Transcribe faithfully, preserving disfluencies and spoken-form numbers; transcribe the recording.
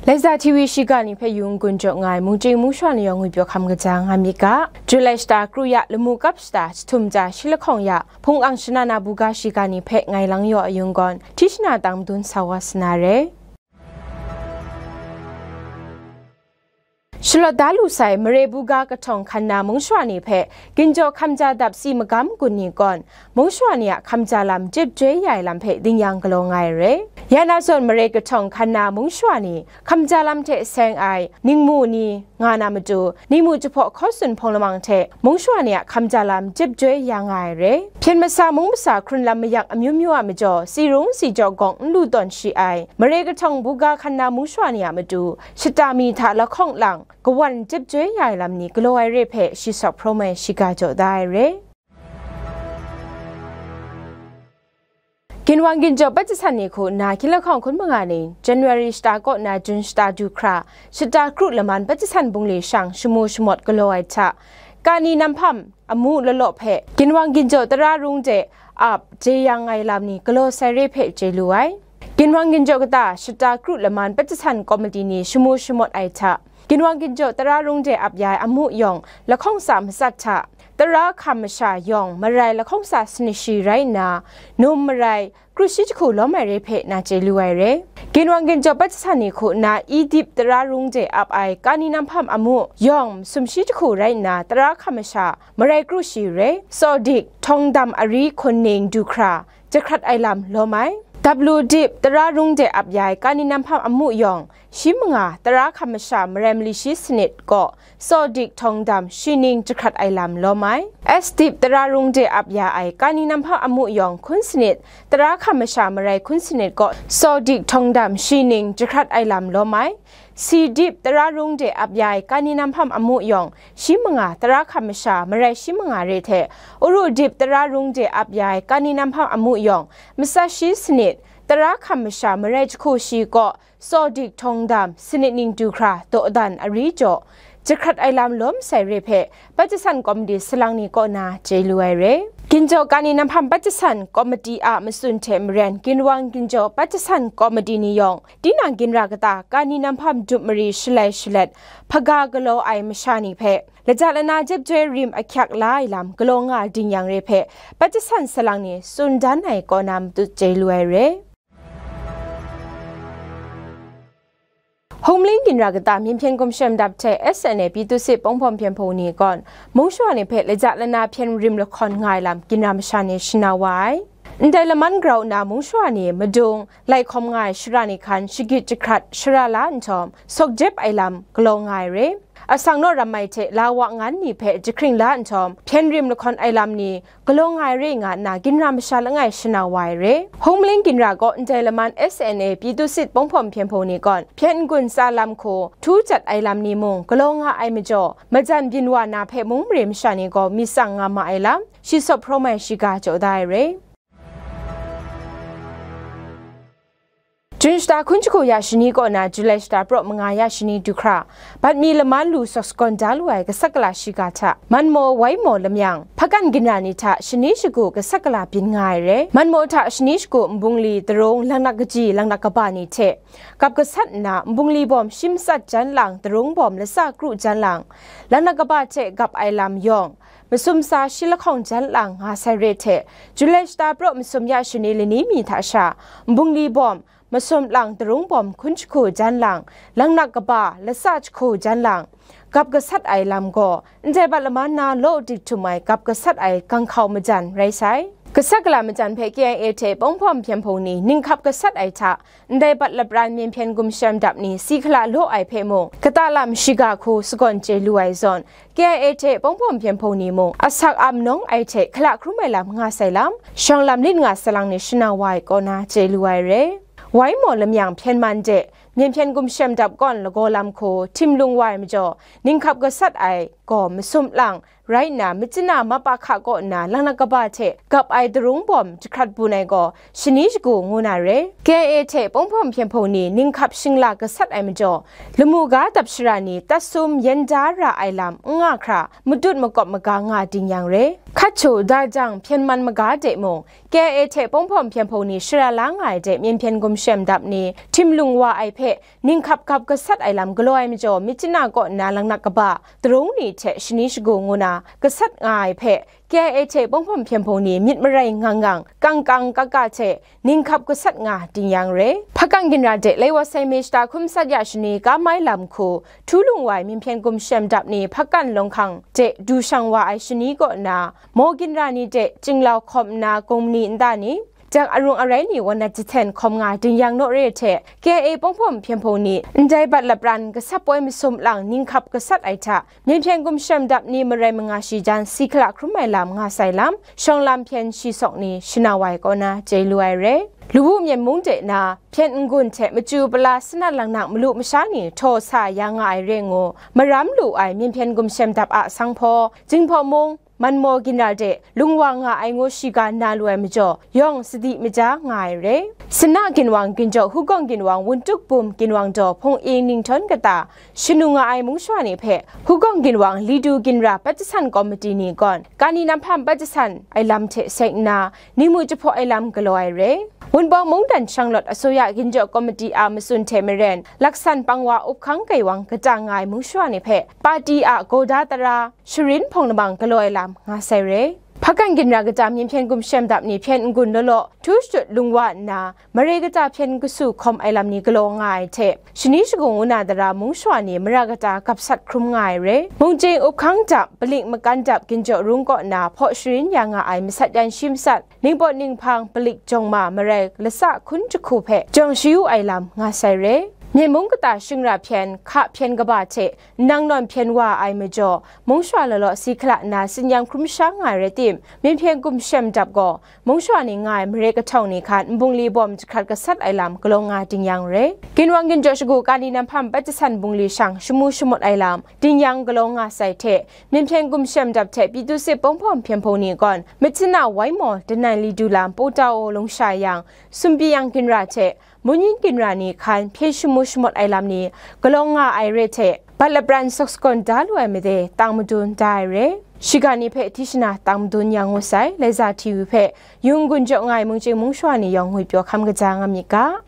Laiza T V shiga ni hpe yung gun jaw nga ai mungchying mungshwa ni yawng ngwi pyaw hkam kaja nga myit ga, Julai shata kru ya lamu kap shata jahtum ja shi lahkawng ya hpung ang shana na buga shiga ni hpe ngai lang yaw ayung gawn, hti shana tang madun sa wa sa na re. Shalawt da lu sai, mare buga kahtawng hkan na mungshwa ni hpe ginjaw hkamja dap si magam gun ni gawn, mungshwa ni a hkamja lam jep joi ya ai lam hpe ding yang galaw nga ai re. Ya na zawn, mare kahtawng hkan na mungshwa ni hkamja lam hte seng ai ningmu ni nga na matu, ningmu jahpaw hkaw tsun hpawng lamang hte mungshwa ni a hkamja lam jep joi ya nga ai re. Hpyen masa mung masa hkrun lam mayak amyu myu a majaw, si rung si jaw gawng n lu tawn shi ai, mare kahtawng buga hkan na mungshwa ni a matu, shata mi hta lahkawng lang, kawan jep joi ya ai lam ni galaw ai re hpe shi sawp hprawm ai shiga jaw da ai re. Ginwang ginjaw pat jasan ni hku nna hkying lahkawng hkun manga ni January shata kaw nna Jun shata du hkra, shata kru laman pat jasan bungli shang shamu shamawt galaw ai hta, kani nam hpam amu lalaw hpe ginwang ginjaw tara rung de ap je yang ai lam ni galaw sai re hpe chye lu ai. Ginwang ginjaw kata shata kru laman pat jasan komiti ni shamu shamawt ai hta, ginwang ginjaw tara rung de ap ya ai amu yawng lahkawng tsa matsat hta, tara hkam masha yawng marai lahkawng tsa sanit shi rai nna, num marai kru shi jahku lawm ai re hpe na chye lu ai re. Ginwang ginjaw pat jasan ni hku nna i dip tara rung de ap ai kani nam hpam amu yawng masum shi jahku rai nna, tara hkam masha marai kru shi re, Sawdik, Htawngdam, Ari, Hkunning, Duhkra, jahkrat ai lam lawm ai. W dip tara rung de ap ya ai kani nam hpam amu yawng, shi manga tara hkam masha marai mali shi sanit kaw, Sawdik, Htawngdam, Shining, jahkrat ai lam lawm ai. S dip tara rung de ap ya ai kani nam hpam amu yawng hkun sanit, tara hkam masha marai hkun sanit kaw, Sawdik, Htawngdam, Shining, jahkrat ai lam lawm ai. Si dip tara rung de ap ya ai kani nam hpam amu yawng, shi manga tara hkam masha marai shi manga re hte, Uru dip tara rung de ap ya ai kani nam hpam amu yawng, matsa shi sanit, tara hkam masha marai jahku shi kaw, Sawdik, Htawngdam, Sanit Ning, Duhkra, Dawdan, Ari jaw, jahkrat ai lam lawm sai re hpe, pat jasan komiti salang ni kaw na chye lu ai re. Ginjaw kani nam hpam pat jasan komiti a matsun hte maren, ginwang ginjaw pat jasan komiti ni yawng, tinang ginra kata kani nam hpam dup mari shalai shalet, hpaga galaw ai masha ni hpe, laja lana jep joi rim ahkyak la ai lam galaw nga ding yang re hpe, pat jasan salang ni tsun dan ai kaw na matut chye lu ai re. Hungmling ginra kata Myen Hpyen Gumshem Dap hte S N A Pyi Tu Sit Pawng Hpawm Hpyen Hpung ni gawn, mungshwa ni hpe laja lana hpyen rim lahkawn nga ai lam ginra masha ni shana wa ai. Ndai laman grau nna mungshwa ni madung lai hkawm nga ai shara ni hkan shagit jahkrat shara la nhtawm, sawk jep ai lam galaw nga ai re. Asak naw ram ai hte la wa ngan ni hpe jahkring la nhtawm, hpyen rim lahkawn ai lam ni galaw nga ai re nga nna ginra masha langai shana wa ai re. Hungmling ginra kaw ndai laman S N A Pyi Tu Sit Pawng Hpawm Hpyen Hpung ni gawn, hpyen n-gun tsa lam hku htu jat ai lam ni mung galaw nga ai majaw, majan byin wa na hpe mung mare masha ni gaw myit tsang nga ma ai lam, shi sawp hprawm ai shiga jaw da ai re. Jun shata hkun jahku ya shani kaw na Julai shata praw manga ya shani du hkra, bat mi laman lu sawk sagawn da lu ai gasat gala shiga hta, Manmaw, Waimaw, Lamyang, Hpakan ginra ni hta shani shagu gasat gala byin nga ai re. Manmaw hta shani shagu nbungli, darung, langnak kaji, langnak kaba ni hte gap gasat nna, nbungli bawm shi matsat jan lang, darung bawm latsa kru jan lang, langnak kaba hte gap ai lam yawng, masum tsa shi lahkawng jan lang nga sai re hte, Julai shata praw masum ya shani lani mi hta sha, nbungli bawm, masum lang, darung bawm hkun jahku jan lang, langnak kaba, latsa jahku jan lang, gap gasat ai lam gaw, ndai bat laman na law dik htum ai gap gasat ai ganghkau majan rai sai. Gasat gala majan hpe K I A hte Pawng Hpawm Hpyen Hpung ni ninghkap gasat ai hta, ndai bat lapran Myen Hpyen Gumshem Dap ni si hkala law ai hpe mung, kata lam shiga hku sagawn chye lu ai zawn, K I A hte Pawng Hpawm Hpyen Hpung ni mung, asak am nawng ai hte hkala hkrum ai lam nga sai lam, shawng lam lit nga salang ni shana wa ai kaw na chye lu ai re. Waimaw Lamyang hpyen man de, Myen Hpyen Gumshem Dap kawn lagaw lam hku htim lung wa ai majaw, ninghkap gasat ai gaw masum lang, rai nna, Myitkyina Mapakha kaw nna Langnak Kaba hte gap ai darung bawm jahkrat bun ai gaw shani shagu ngu na re. K I A hte Pongpawm Hpyen Hpung ni ninghkap shingla gasat ai majaw, lamu ga dap shara ni tatsum yan da ra ai lam n nga hkra, matut makawp maga nga ding yang re. Hkatchu, dajang, hpyen man maga de mung, K I A hte Pongpawm Hpyen Hpung ni shara la nga ai de Myen Hpyen Gumshem Dap ni htim lung wa ai hpe, ninghkap gap gasat ai lam galaw ai majaw, Myitkyina kaw nna Langnak Kaba, darung ni hte shani shagu ngu na gasat nga ai hpe, K I A hte Pongpawm Hpyen Hpung ni myit marai ngang ngang, kang kang ka ka hte ninghkap gasat nga ding yang re. Hpakan ginra de Laiwa Sai Mei Shata Hkum Sat Ya Shani Ka Mai Lam Hku, htu lung wa ai Myen Hpyen Gumshem Dap ni Hpakan Lawng Hkang de du shang wa ai shani kaw nna, maw ginra ni de Chyinglau hkawm nna Gawng Mani nta ni, jang arung arai ni wan nat jahten hkawm nga ding yang naw re hte, K I A Pongpawm Hpyen Hpung ni ndai bat lapran gasap poi masum lang ninghkap gasat ai hta, Myen Hpyen Gumshem Dap ni marai manga shi jan si hkala hkrum ai lam nga sai lam, shawng lam hpyen shi sawk ni shanau ai kaw na chye lu ai re. Luwu Myen Mung de na, hpyen n-gun hte machyu pala sanat lang nang malu masha ni htaw sa ya nga ai re ngu, maram lu ai Myen Hpyen Gumshem Dap a sanghpaw, Jinghpaw Mung, Manmaw ginra de lung wa nga ai ngu shiga na lu ai majaw, yawng sadi maja nga ai re. Sana ginwang ginjaw Hugawng ginwang Wuntuk Bum ginwang daw hpung ing ninghtawng kata shanu nga ai mungshawa ni hpe, Hugawng ginwang Lidu ginra Pajasan Komiti ni gawn, kani namhpam pajasan ai lam hte seng nna, ningmu jahpaw ai lam galaw ai re. Wunpawng Mungdan Shanglawt Asuya Ginjaw Komiti a matsun hte maren, laksan pang wa up hkang kaiwang kata nga ai mungshawa ni hpe, pati a gawda tara, sharin hpawng lamang galaw ai lam nga sai re. Hpakan ginra kata Myen Hpyen Gumshem Dap ni hpyen n-gun law law htu shadut lung wa nna, mare kata hpyen kasu hkawm ai lam ni galaw nga ai hte, shani shagu ngu na dara mungshawa ni mara kata gap sat hkrum nga ai re. Mungchying up hkang dap, palik makan dap ginjaw rung kaw na hpaw sharin ya nga ai masat yan shi masat, ningpawt ninghpang, palik jawng ma, marai lasa hkun jahku hpe jawng shayu ai lam nga sai re. Myen mung kata shingra hpyen, hka hpyen kaba hte nang nawn hpyen wa ai majaw, mungshawa law law si hkala nna tsin-yam hkrum sha nga ai rai tim, Myen Hpyen Gumshem Dap gaw mungshawa ni nga ai mare kahtawng ni hkan nbungli bawm jahkrat gasat ai lam galaw nga ding yang re. Ginwang ginjaw shagu kani namhpam Pajasan bungli shang shamu shamut ai lam ding yang galaw nga sai hte, Myen Hpyen Gumshem Dap hte Pyitu Sit Pongpawm Hpyen Hpung ni gawn, Myitkyina Waimaw Danai Lidu lam Putao lungsha yang, Sumpi Yang ginra hte Munyin ginra ni hkan hpyen shamu shamut ai lam ni galaw nga ai re hte, bat lapran sawk sagawn da lu ai made tang madun da ai re. Shiga ni hpe Tishna tang madun yang ngu sai, Laiza T V hpe Yung Gun jaw nga ai mungchying mungshawa ni yawng ngwipyaw hkam kaja nga myit ga.